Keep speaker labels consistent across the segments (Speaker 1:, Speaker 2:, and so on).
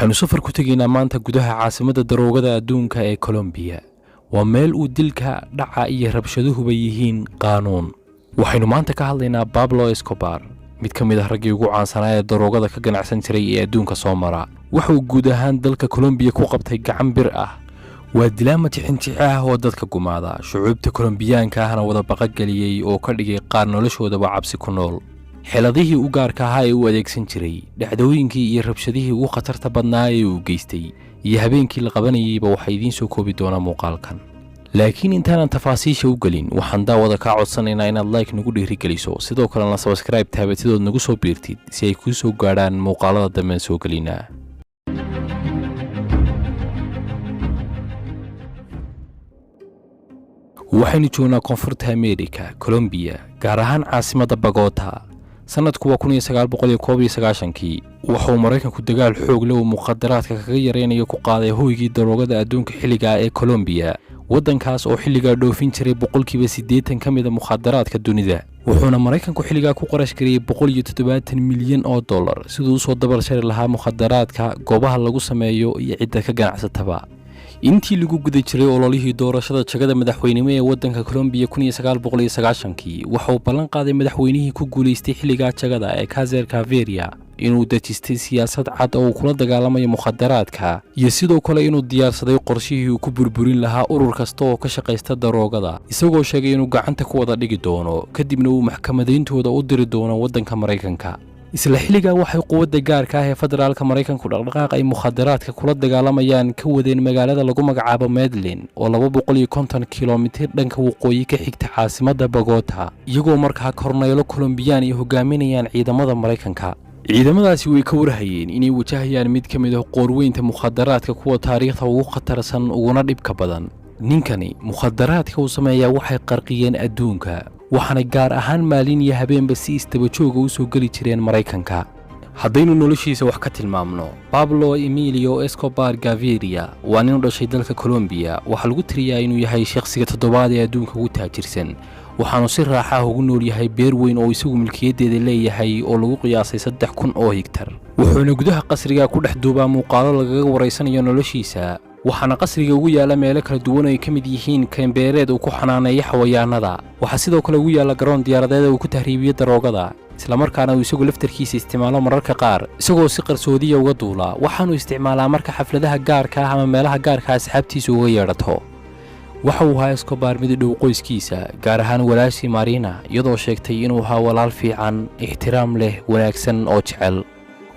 Speaker 1: Waxaynu safar ku tegaynaa maanta gudaha caasimadda daroogada adduunka ee Kolombiya. Waa meel uu dilka, dhaca iyo rabshaduhuba yihiin qaanuun. Waxaynu maanta ka hadlaynaa Pablo Escobar, mid ka mid ah raggii ugu caansanaa ee daroogada ka ganacsan jiray ee adduunka soo mara. Wuxuu guud ahaan dalka Kolombiya ku qabtay gacan bir ah. Waa dilaama jixinjixi ah oo dadka gumaada, shucuubta Kolombiyaanka ahna wada baqageliyey oo ka dhigay qaar noloshoodaba cabsi ku nool. Xeeladihii u gaarka ahaa ee uu adeegsan jiray, dhacdooyinkii iyo rabshadihii ugu khatarta badnaa ee uu geystay, iyo habeenkii la qabanayeyba waxaa idiin soo koobi doonaa muuqaalkan. Laakiin intaanan tafaasiisha u gelin, waxaan daawada kaa codsanaynaa inaad like nagu dhiirigeliso, sidoo kalena subscribe taabatidood nagu soo biirtid si ay kuu soo gaadhaan muuqaalada dambean soo gelinaa. Waxaynu joognaa Koonfurta Ameerika, Kolombiya, gaar ahaan caasimadda Bagota. Sannadku waa 1991-kii. Wuxuu Maraykanku dagaal xoog leh uu mukhadaraadka kaga yaraynayo ku qaaday hoygii daroogada adduunka xilligaa ee Kolombiya, waddankaas oo xilligaa dhoofin jiray 80% ka mida mukhadaraadka dunida. Wuxuuna Maraykanku xilligaa ku qarash gariyey 170 milyan oo dollar siduu usoo dabar jari lahaa mukhadaraadka, goobaha lagu sameeyo iyo cidda ka ganacsataba. Intii lagu guda jiray ololihii doorashada jagada madaxweynimo ee waddanka Kolombiya 1990-kii, waxauu ballan qaaday madaxweynihii ku guulaystay xilligaa jagada ee Kazer Kaveria inuu dejistay siyaasad cad oo uu kula dagaalamayo mukhadaraadka, iyo sidoo kale inuu diyaarsaday qorshihii uu ku burburin lahaa urur kasta oo ka shaqaysta daroogada, isagoo sheegay inuu gacanta ku wada dhigi doono, kadibna uu maxkamadayntooda u diri doono waddanka Maraykanka. Isla xilligaa waxay quwadda gaarka ah ee federaalka Maraykanku dhaqdhaqaaq ay mukhadaraadka kula dagaalamayaan ka wadeen magaalada lagu magacaabo Medlin oo 250 kilomitir dhanka waqooyi ka xigta caasimadda Bogota, iyagoo markaa korneylo Kolombiyaan ay hogaaminayaan ciidamada Maraykanka. Ciidamadaasi way ka warhayeen inay wajahayaan mid ka mid ah qoorweynta mukhadaraadka, kuwa taariikhda ugu khatarsan uguna dhibka badan. Ninkani mukhadaraadka uu sameeyaa waxay qarqiyeen adduunka, waxaanay gaar ahaan maalin iyo habeenba si istaba jooga u soo geli jireen Maraykanka. Haddaynu noloshiisa wax ka tilmaamno, Pablo Emilio Escobar Gaviria waa nin u dhashay dalka Kolombiya. Waxaa lagu tiriyaa inuu yahay shakhsiga toddobaad ee adduunka ugu taajirsan. Waxaanu si raaxa ah ugu nool yahay beer weyn oo isagu milkiyaddeeda leeyahay oo lagu qiyaasay 3000 oo higtar. Wuxuuna gudaha qasriga ku dhex duubaa muuqaalo lagaga waraysanayo noloshiisa. Waxaana qasriga ugu yaalla meelo kala duwan oo ay ka mid yihiin kaynbeereed uu ku xanaaneeyo xawayaanada. Waxaa sidoo kale ugu yaalla garoon diyaaradeed uu ku tahriibiyo daroogada, islamarkaana uu isagu laftarkiisa isticmaalo mararka qaar, isagoo si qarsoodiya uga duula. Waxaanuu isticmaalaa marka xafladaha gaarka ah ama meelaha gaarka asxaabtiisa uga yeedhato. Waxa uu ahaa Escobar mid u dhow qoyskiisa, gaar ahaan walaashii Marina, iyadoo sheegtay inuu ahaa walaal fiican, ixtiraam leh, wanaagsan oo jecel.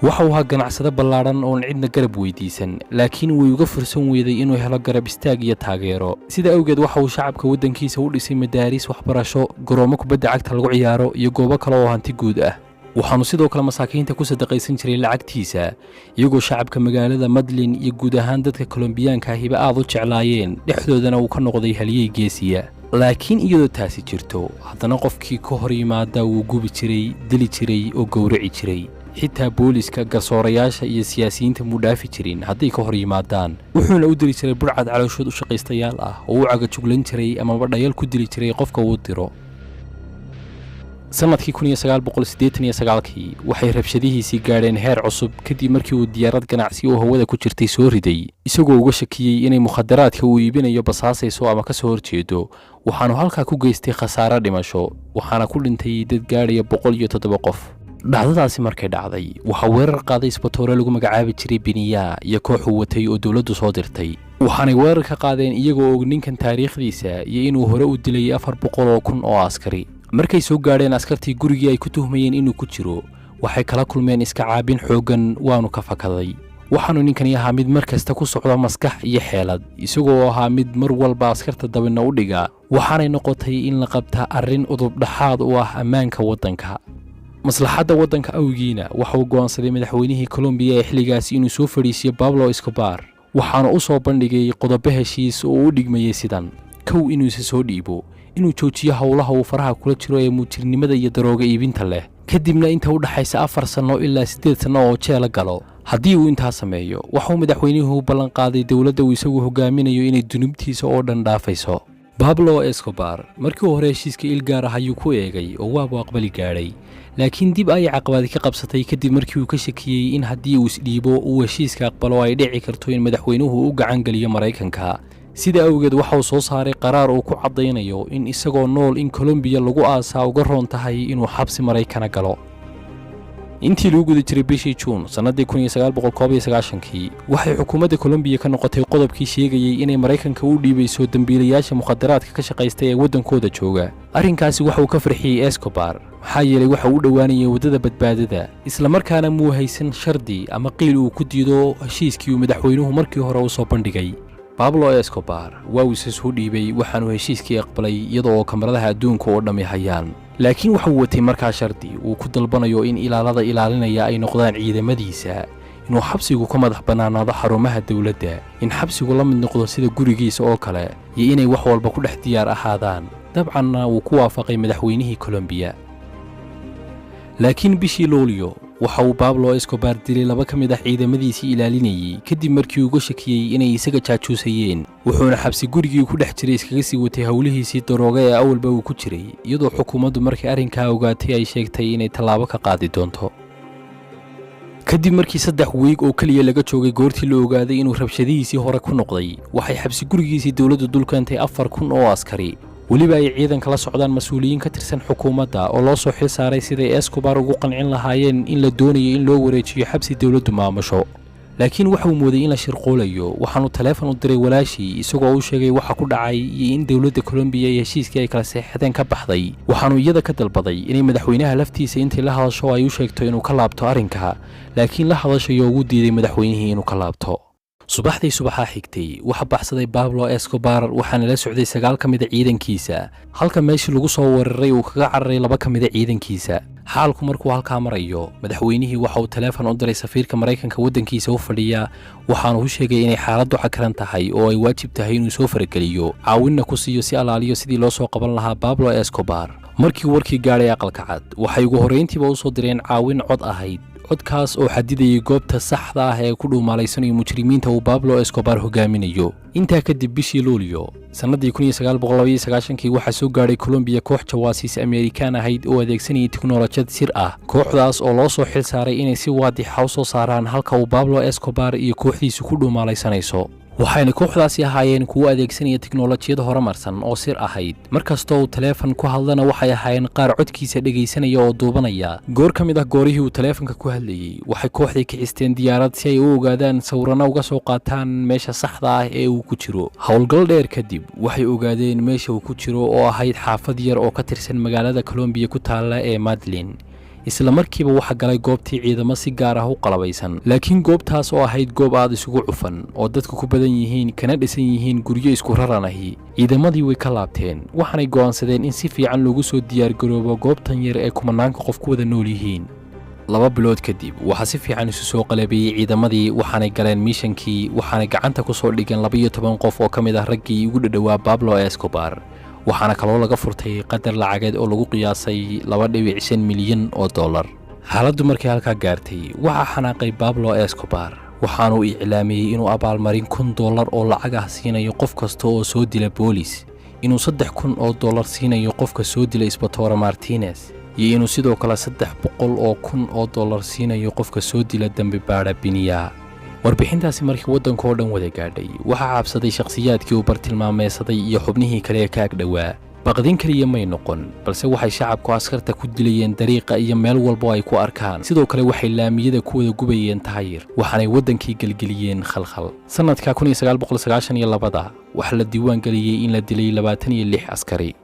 Speaker 1: Waxa uu ahaa ganacsado ballaadhan oon cidna garab weydiisan, laakiin way uga fursan weyday inuu helo garab istaag iyo taageero. Sida awgeed waxa uu shacabka waddankiisa u dhisay madaaris waxbarasho, garoomo kubadda cagta lagu ciyaaro iyo goobo kale oo hanti guud ah. Waxaanu sidoo kale masaakiinta ku sadaqaysan jiray lacagtiisa, iyagoo shacabka magaalada Madlin iyo guud ahaan dadka Kolombiyaanka ahiba aad u jeclaayeen, dhexdoodana uu ka noqday halyey geesiya. Laakiin iyadoo taasi jirto, haddana qofkii ka hor yimaada wuu gubi jiray, dili jiray oo gowraci jiray. Xitaa booliska, garsoorayaasha iyo siyaasiyiinta muu dhaafi jirin hadday ka hor yimaadaan. Wuxuuna u diri jiray burcad calooshood u shaqaystayaal ah oo u cagajuglan jiray amaba dhayal ku dili jiray qofka uu diro. Sannadkii 1989-kii waxay rabshadihiisii gaadheen heer cusub kadib markii uu diyaarad ganacsi oo hawada ku jirtay soo riday, isagoo uga shakiyey inay mukhadaraadka uu iibinayo basaasayso ama ka soo horjeedo. Waxaanu halkaa ku geystay khasaare dhimasho, waxaana ku dhintay dad gaadhaya 107 qof. Dhacdadaasi markay dhacday, waxaa weerar qaaday isbatoore lagu magacaabi jiray Biniya iyo kooxuu watay oo dowladdu soo dirtay. Waxaanay weerar ka qaadeen iyagoo og ninkan taariikhdiisa iyo inuu hore u dilay 400,000 oo askari. Markay soo gaadheen askartii gurigii ay ku tuhmayeen inuu ku jiro, waxay kala kulmeen iska caabin xooggan, waanu ka fakaday. Waxaanu ninkani ahaa mid mar kasta ku socda maskax iyo xeelad, isagoo ahaa mid mar walba askarta dabinna u dhiga. Waxaanay noqotay in la qabta arrin udubdhaxaad u ah ammaanka waddanka. Maslaxadda waddanka awgiina, waxa uu go'aansaday madaxweynihii Kolombiya ee xilligaasi inuu soo fadhiisiyo Pablo Escobar. Waxaanu u soo bandhigay qodobo heshiis oo u dhigmayay sidan: kow, inuu isa soo dhiibo, inuu joojiyo howlaha uu faraha kula jiro ee muujirnimada iyo darooga iibinta leh, kadibna inta u dhaxaysa 4 sanno ilaa 8 sanno oo jeela galo. Haddii uu intaa sameeyo, waxauu madaxweynuhu ballanqaaday dowladda uu isagu hogaaminayo inay dunuubtiisa oo dhan dhaafayso. Pablo Escobar markii hore heshiiska il gaar ah ayuu ku eegay oo waabu aqbali gaadhay, laakiin dib ayay caqabadi ka qabsatay kadib markii uu ka shakiyey in haddii uu isdhiibo uu heshiiska aqbalo ay dhici karto in madaxweynuhu u gacan geliyo Maraykanka. Sida awgeed waxa uu soo saaray qaraar uu ku caddaynayo in isagoo nool in Kolombiya lagu aasaa uga roon tahay inuu xabsi Maraykana galo. Intii lagu guda jiray bishii Juun sannaddii 1991-kii, waxay xukuumadda Kolombiya ka noqotay qodobkii sheegayey inay Maraykanka u dhiibayso dembiilayaasha mukhadaraadka ka shaqaysta ee waddankooda jooga. Arrinkaasi waxa uu ka farxiyey Escobar, maxaa yeelay waxa uu u dhowaanayay waddada badbaadada, islamarkaana muu haysan shardi ama qiil uu ku diido heshiiskii uu madaxweynuhu markii hore u soo bandhigay. Pablo Escobar waa uu isa soo dhiibay, waxaanuu heshiiskii aqbalay iyada oo kamaradaha adduunka oo dhammi hayaan, laakiin waxa uu watay markaa shardi uu ku dalbanayo in ilaalada ilaalinaya ay noqdaan ciidamadiisa, inuu xabsigu ka madax bannaanaado xarumaha dowladda, in xabsigu la mid noqdo sida gurigiisa oo kale, iyo inay wax walba ku dhex diyaar ahaadaan. Dabcanna wuu ku waafaqay madaxweynihii Kolombiya. Laakiin bishii Luulyo waxa uu Pablo Escobar dilay laba ka mid ah ciidamadiisii ilaalinayey kadib markii uga shakiyey inay isaga jaajuusayeen, wuxuuna xabsi gurigii ku dhex jiray iskaga sii watay howlihiisii darooga ee awalba uu ku jiray, iyadoo xukuumaddu markii arrinkaa ogaatay ay sheegtay inay tallaabo ka qaadi doonto. Kadib markii 3 wiig oo keliya laga joogay goortii la ogaaday inuu rabshadihiisii hore ku noqday, waxay xabsi gurigiisii dowladdu dul keentay 4000 oo askari, weliba ay ciidanka la socdaan mas-uuliyiin ka tirsan xukuumadda oo loo soo xil saaray siday Escobar ugu qancin lahaayeen in la doonayo in loo wareejiyo xabsi dowladdu maamusho. Laakiin waxauu mooday in la shirqoolayo, waxaanu taleefon u diray walaashii isagoo u sheegay waxa ku dhacay iyo in dowladda Kolombiya iyo heshiiskii ay kala seexdeen ka baxday. Waxaanu iyada ka dalbaday inay madaxweynaha laftiisa intay la hadasho ay u sheegto inuu ka laabto arrinka, laakiin la hadashayo ugu diiday madaxweynihii inuu ka laabto. Subaxdii subaxaa xigtay waxa baxsaday Pablo Escobar, waxaana la socday sagaal ka mida ciidankiisa, halka meeshii lagu soo weeraray uu kaga cararay laba ka mida ciidankiisa. Xaalku markuu halkaa marayo, madaxweynihii waxa uu taleefon u diray safiirka Maraykanka waddankiisa u fadhiya, waxaanu u sheegay inay xaaladdu cakaran tahay oo ay waajib tahay inuu soo farageliyo, caawinna ku siiyo si alaaliyo sidii loo soo qaban lahaa Pablo Escobar. Markii warkii gaadhay Aqalka Cad, waxay ugu horrayntiiba u soo direen caawin cod ahayd, codkaas oo xadidayay goobta saxda ah ee ku dhuumaalaysanayo mujrimiinta uu Pablo Escobar hogaaminayo. Intaa kadib, bishii Luulyo sannaddii 1992-kii, waxaa soo gaadhay Kolombiya koox jawaasiis Amerikaan ahayd oo adeegsanayay tiknolojiyad sir ah, kooxdaas oo loo soo xil saaray inay si waadixa u soo saaraan halka uu Pablo Escobar iyo kooxdiisu ku dhuumaalaysanayso. Waxayna kooxdaasi ahaayeen kuwo adeegsanaya tiknolojiyad horumarsan oo sir ahayd. Mar kastoo uu taleefon ku hadlana, waxay ahaayeen qaar codkiisa dhegaysanaya oo duubanaya. Goor ka mid ah goorihii uu taleefonka ku hadlayey, waxay kooxdii kicisteen diyaarad si ay u ogaadaan, sawirano uga soo qaataan meesha saxda ah ee uu ku jiro. Howlgal dheer kadib waxay ogaadeen meesha uu ku jiro oo ahayd xaafad yar oo ka tirsan magaalada Colombiya ku taalla ee Medellin. Isla markiiba waxaa galay goobtii ciidamo si gaar ah u qalabaysan, laakiin goobtaas oo ahayd goob aad isugu cufan oo dadku ku badan yihiin kana dhisan yihiin guryo isku raran ahi, ciidamadii way ka laabteen, waxaanay go'aansadeen in si fiican loogu soo diyaargaroobo goobtan yar ee kumanaanka qof ku wada nool yihiin. 2 bilood kadib waxaa si fiican isu soo qalabeeyey ciidamadii, waxaanay galeen miishankii, waxaanay gacanta ku soo dhigeen 12 qof oo ka mid ah raggii ugu dhadhowaa Pablo Escobar, waxaana kaloo laga furtay qadar lacageed oo lagu qiyaasay 2.5 milyan oo dollar. Xaaladdu markay halkaa gaartay, waxaa xanaaqay Pablo Escobar, waxaanuu iclaamiyey inuu abaalmarin $1000 oo lacag ah siinayo qof kasta oo soo dila boolis, inuu $3000 siinayo qofka soo dila isbatoora Martinez, iyo inuu sidoo kale $300,000 siinayo qofka soo dila dembi baadha Biniya. Warbixintaasi markii waddanka oo dhan wada gaadhay, waxaa cabsaday shakhsiyaadkii uu bartilmaameedsaday iyo xubnihii kale ee ka agdhowaa. Baqdin keliya may noqon, balse waxay shacabku askarta ku dilayeen dariiqa iyo meel walbo ay ku arkaan. Sidoo kale waxay laamiyada ku wada gubayeen taayir, waxaanay waddankii gelgeliyeen khalkhal. Sannadka 1992-da waxaa la diiwaan geliyey in la dilay 26 askari.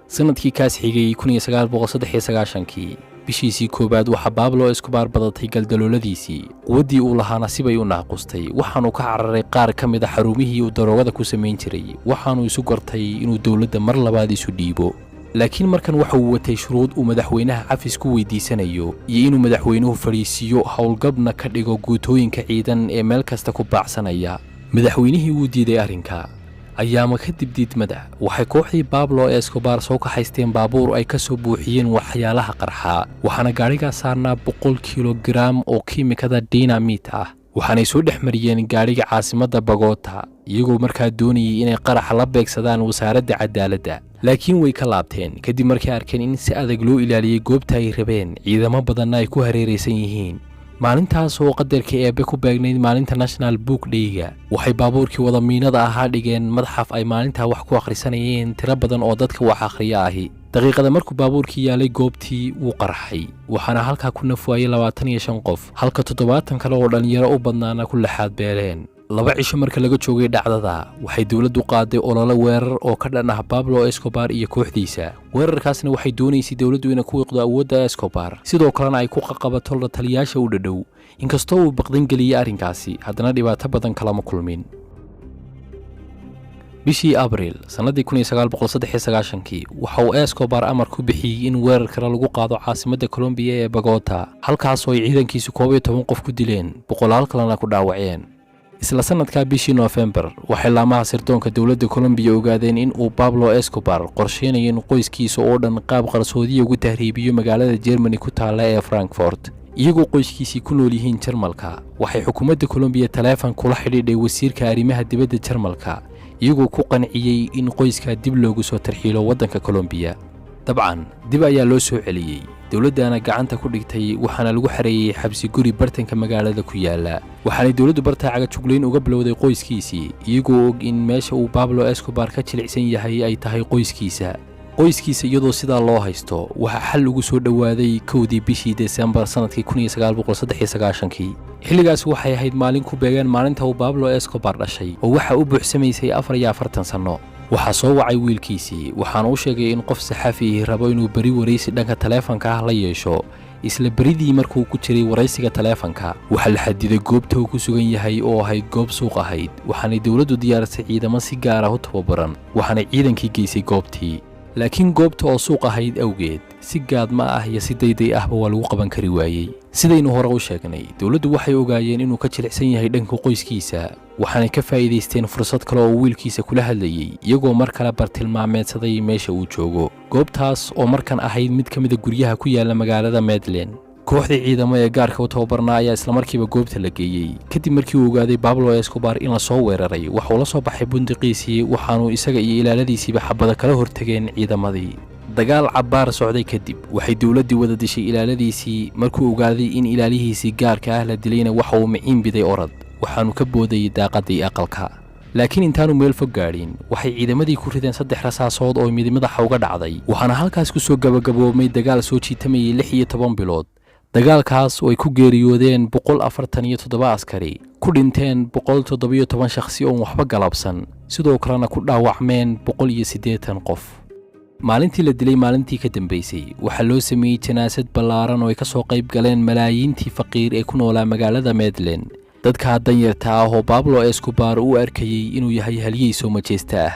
Speaker 1: Sannadkii kaas xigay, 1993-kii, bishiisii koowaad, waxaa Pablo Escobar badatay galdalooladiisii, quwaddii uu lahaana sibay u naaqustay. Waxaanuu ka cararay qaar ka mid a xarumihii uu daroogada ku samayn jiray, waxaanuu isu gartay inuu dowladda mar labaad isu dhiibo, laakiin markan waxa uu watay shuruud uu madaxweynaha cafis ku weydiisanayo iyo inuu madaxweynuhu fadhiisiiyo, howlgabna ka dhigo guutooyinka ciidan ee meel kasta ku baacsanaya. Madaxweynihii wuu diiday arrinka. Ayaama kadib diidmada, waxay kooxdii Pablo Escobar soo kaxaysteen baabuur ay ka soo buuxiyeen waxyaalaha qarxa, waxaana gaadhigaa saarnaa 100 kilogaram oo kiimikada dinamit ah. Waxaanay soo dhex mariyeen gaadhiga caasimadda Bogota, iyagoo markaa doonayay inay qaraxa la beegsadaan wasaaradda cadaaladda, laakiin way ka laabteen kadib markay arkeen in si adag loo ilaaliyey goobta ay rabeen, ciidamo badanna ay ku hareeraysan yihiin. Maalintaas oo qadarka Eebbe ku beegnayd maalinta National Book Day-ga, waxay baabuurkii wada miinada ahaa dhigeen madxaf ay maalintaa wax ku akhrisanayeen tiro badan oo dadka wax akhriya ahi. Daqiiqada markuu baabuurkii yaalay goobtii, wuu qarxay, waxaana halkaa ku naf waayey 25 qof, halka 70 kale oo dhallinyaro u badnaana ku laxaad beeleen. 2 cisho marka laga joogay dhacdada, waxay dowladdu qaaday ololo weerar oo ka dhan ah Pablo Escobar iyo kooxdiisa. Weerarkaasna waxay doonaysay dowladdu inay ku wiiqdo awoodda Escobar, sidoo kalena ay ku qaqabato la taliyaasha u dhadhow. Inkastoo uu baqdin geliyey arrinkaasi, haddana dhibaato badan kalama kulmin. Bishii Abriil sannaddii 1993-kii, waxa uu Escobar amar ku bixiyey in weerar kale lagu qaado caasimadda Colombiya ee Bogota, halkaasoo ay ciidankiisu 11 qof ku dileen, boqolaal kalena ku dhaawaceen. Isla sanadkaa bishii Noofembar, waxay laamaha sirdoonka dowladda Colombiya ogaadeen in uu Pablo Escobar qorsheynayo in qoyskiisa oo dhan qaab qarsoodiya ugu tahriibiyo magaalada Jermani ku taalla ee Frankfort, iyagoo qoyskiisii ku nool yihiin Jarmalka. Waxay xukuumadda Colombiya taleefon kula xidhiidhay wasiirka arrimaha dibadda Jarmalka, iyagoo ku qanciyey in qoyskaa dib loogu soo tarxiilo waddanka Colombiya. Dabcan dib ayaa loo soo celiyey, dowladdaana gacanta ku dhigtay, waxaana lagu xareeyey xabsi guri bartanka magaalada ku yaala. Waxaanay dowladdu bartaa cagajuglayn uga bilowday qoyskiisii, iyagoo og in meesha uu Pablo Escobar ka jilicsan yahay ay tahay qoyskiisa. Qoyskiisa iyadoo sidaa loo haysto, waxaa xal ugu soo dhowaaday 1-dii bishii Desembar sannadkii 1993-kii. Xilligaas waxay ahayd maalin ku beegeen maalinta uu Pablo Escobar dhashay, oo waxa u buuxsamaysay 44 sanno. Waxaa soo wacay wiilkiisii, waxaana u sheegay in qof saxafi rabo inuu beri waraysi dhanka taleefanka ah la yeesho. Isla beridii markuu ku jiray waraysiga taleefanka, waxaa la xadiday goobta uu ku sugan yahay oo ahayd goob suuq ahayd. Waxaanay dowladdu diyaarisay ciidamo si gaar ah u tababaran, waxaanay ciidankii geysay goobtii. Laakiin goobta oo suuq ahayd awgeed, si gaadma ah iyo si dayday ahba waa lagu qaban kari waayey. Sidaynu hore u sheegnay, dowladdu waxay ogaayeen inuu ka jilicsan yahay dhanka qoyskiisa, waxaanay ka faa'iidaysteen fursad kale oo wiilkiisa kula hadlayey, iyagoo mar kale bartilmaameedsaday meesha uu joogo, goobtaas oo markan ahayd mid ka mida guryaha ku yaala magaalada Medellin. Kooxdii ciidamo ee gaarka u tababarnaa ayaa islamarkiiba goobta la geeyey. Kadib markii uu ogaaday Pablo Escobar in la soo weeraray, waxauu la soo baxay bundiqiisii, waxaanuu isaga iyo ilaaladiisiiba xabada kala hortageen ciidamadii. Dagaal cabbaar socday kadib, waxay dowladdii wada dishay ilaaladiisii. Markuu ogaaday in ilaalihiisii gaarka ah la dilayna, waxa uu miciin biday orad, waxaanu ka boodayay daaqadii aqalka. Laakiin intaanu meel fog gaadhin, waxay ciidamadii ku rideen saddex rasaasood oo midi madaxa uga dhacday. Waxaana halkaas ku soo gabagaboobmay dagaal soo jiitamayay 16 bilood, dagaalkaas oo ay ku geeriyoodeen 147 askari, ku dhinteen 117 shakhsi oon waxba galabsan, sidoo kalena ku dhaawacmeen 180 qof. Maalintii la dilay, maalintii ka dambaysay, waxaa loo sameeyey janaasad ballaaran oo ay ka soo qayb galeen malaayiintii faqiir ee ku noolaa magaalada Medellin, dadkaa danyarta ah oo Pablo Escobar u arkayey inuu yahay halyey soo majeesta ah.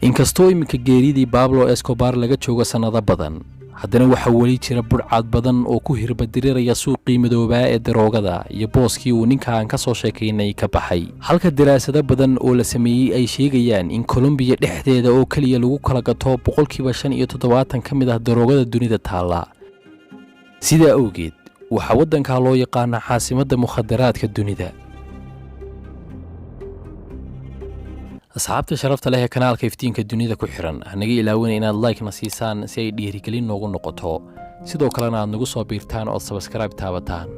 Speaker 1: Inkastoo iminka geeridii Pablo Escobar laga joogo sannado badan, haddana waxaa weli jira budhcad badan oo ku hirbadiriraya suuqii madoobaa ee daroogada iyo booskii uu ninkaan ka soo sheekaynay ka baxay, halka daraasado badan oo la sameeyey ay sheegayaan in Kolombiya dhexdeeda oo keliya lagu kala gato 75% ka mid ah daroogada dunida taalla. Sidaa awgeed waxaa waddankaa loo yaqaana caasimadda mukhadaraadka dunida. Asxaabta sharafta leh ee kanaalka Iftiinka Dunida ku xiran, hanaga ilaawina inaad like-na siisaan si ay dhiirigelin noogu noqoto, sidoo kalena aad nagu soo biirtaan ood subscribe taabataan.